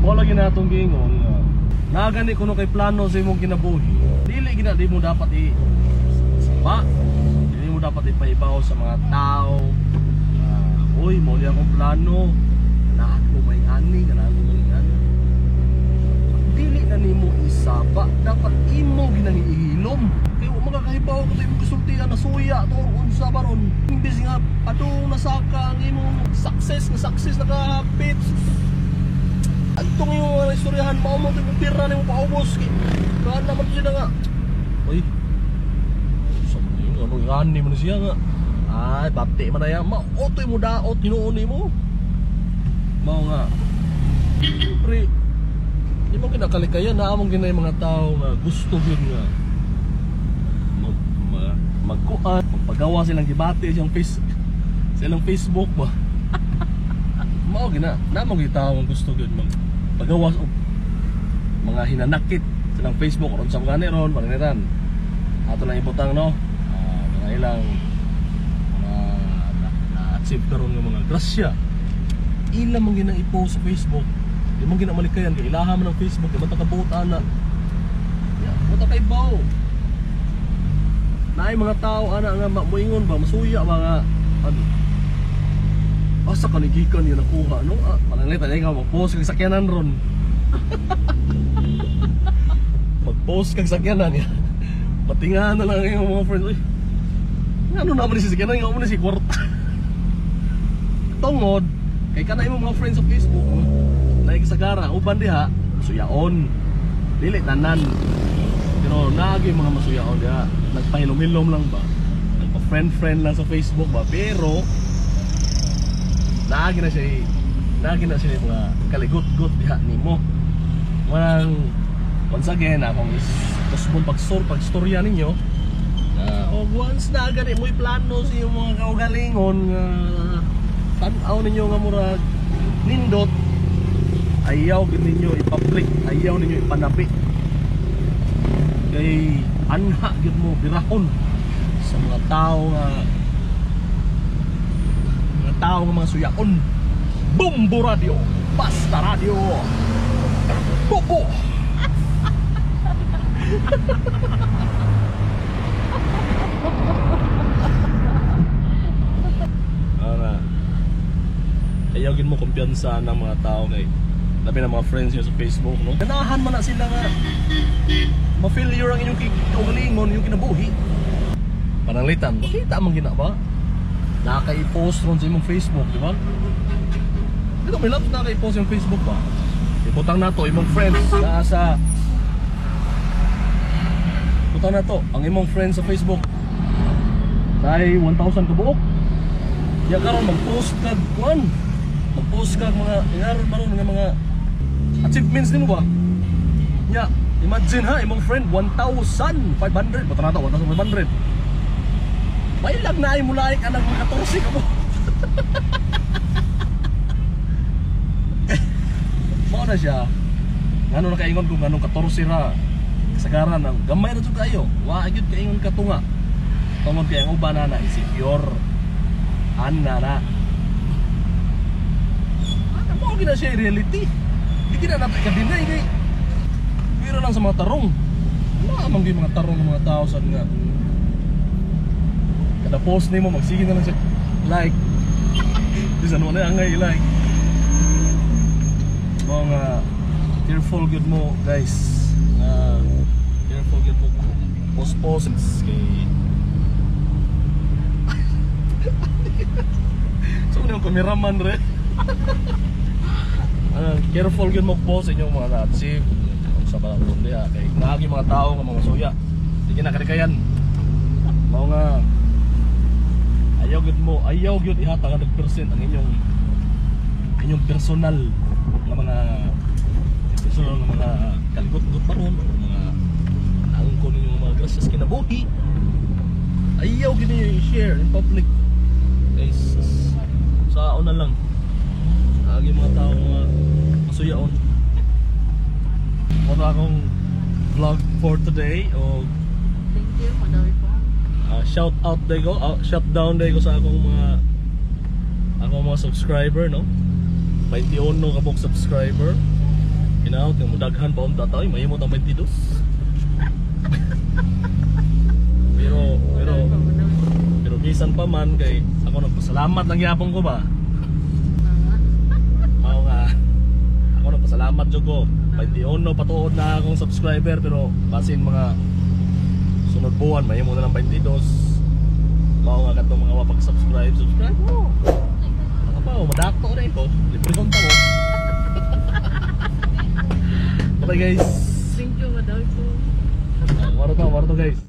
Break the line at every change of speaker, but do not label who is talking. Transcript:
Mo lagi na atong giingon nga nagani kuno kay plano sa imong kinabuhi. Dili gina di mo dapat i saba. Dili mo dapat ipaibaw sa mga tao. Uy, mo ni akong plano. Ganahan ko may ani, ganahan ko may ani. Dili na nimo isaba, dapat imo ginang ihilom. Kay wa makakahibaw ko imong gisultian na suya to unsa ba ron. Imbis nga padung nasaka ang imong success na success nakahapit. Antong yung mga istoryahan mao mo imong pira nimo paubos kay kaan naman sila nga. Uy. Sa man yun, ano ngani man siya nga. Ay, bati man na yan. Mautoy mo daot, hinuon nimo. Mao nga. Pre, di mo kinakalikayan na among ginay mga tao nga gusto gyud nga magkuan, magpagawa silang gibati siyang face silang Facebook ba. Mao gina, namo gyud tao nga gusto gyud magpagawa og mga hinanakit silang Facebook ron sa mga ron, panganitan. Ato lang ibutang no. Mga ilang mga na-achieve karon nga mga grasya. Ila man ginang i-post sa Facebook. Di man ginamalikayan kay ilaha man ang Facebook, di man ta kabuot ana. Ya, mo ta kay baw. Naay mga tao ana nga moingon ba, masuya ba nga ano. Asa ka ni gikan niya nakuha no? Ah, pananglitan ikaw mag-post kag sakyanan ron. Mag-post kag sakyanan niya. Patingahan na lang ang iyong mga friends. Uy, ano naman ni si sakyanan, nga mo ni si kwarta. Tungod kay kana imong mga friends sa Facebook, naikasagara uban diha suyaon. Dili tanan. Pero naagi mga masuyaon diha, nagpahilom-hilom lang ba. Nagpa-friend-friend lang sa Facebook ba, pero naagi na siya mga kaligot-got diha nimo. Walang once again akong is kusmon pagstorya ninyo. Og once na gani mo'y plano sa iyong mga kaugalingon nga tan-aw ninyo nga murag nindot, ayaw gid ninyo i-public, ayaw ninyo ipanabi. Kay anha gid mo birahon sa mga tao nga mga suyaon. Bombo Radio, Basta Radio. Bobo. Ara. Ayaw gid mo kumpiyansa ng mga tao kay labi na mga friends niyo sa Facebook, no? Ganahan man na sila nga ma-failure ang inyong kaugalingon, inyong kinabuhi. Pananglitan, makita man gina ba? Naka-i-post ron sa imong Facebook, di ba? Dito may loves naka-i-post yung Facebook ba? Ibutang na to, imong friends nasa butang na to, ang imong friends sa Facebook ay 1,000 kabuok. Ya karon mag-post ka kuan. Mag-post ka mga ingaron man nga mga achievements nimo ba? Ya, imagine ha, imong friend 1,500, butang na to 1,500. Mailag na ay mula like anang mga 14 ka mo. Mao na siya. Ngano nakaingon ko nganong 14 ra. Kasagaran ang gamay ra jud kayo. Wa gyud kaingon katunga. Tungod kay ang uban na insecure. Ana na. Ana mo gina siya reality. Di gina nato ikadeny kay pero lang sa mga tarong. Wala man gyud mga tarong ng mga tao sad nga. Kada post nimo magsige na lang siya like. Bisan mo na angay like. Mo nga careful gyud mo guys. Nga careful gyud mo post post kay so ano yung cameraman re. Careful gyud mo post inyong mga na-achieve sa balakon diha kay naagi mga tao nga mga suya. Di gina kalikayan. Mao nga ayaw gyud mo, ayaw gyud ihatag 100% ang inyong personal nga mga personal nga mga kaligot-got pa ron o mga angkon ninyong mga grasya sa kinabuhi. Ayaw gyud ninyo i-share in public. Guys, sa una lang agi mga tao nga masuyaon. Mo akong vlog for today o
thank you madami po.
Shout out day ko, shout down day ko sa akong mga subscriber, no? 21 ka buok subscriber. Hinaot nga mudaghan pa unta ta, ay mahimo tang 22. Pero pero
Madawi pa, madawi pa.
Pero bisan pa man kay ako, nagpasalamat lang gyapon ko ba. Mao nga ako nagpasalamat jud ko. 21 patuod na akong subscriber, pero basin mga sunod buwan mahimo na lang 22. Mao nga katong mga wapag-subscribe, subscribe mo. Ako pa, madakto na ko. Libre konta mo. Okay, guys.
Thank you, madawi po.
Maro to, maro to, guys.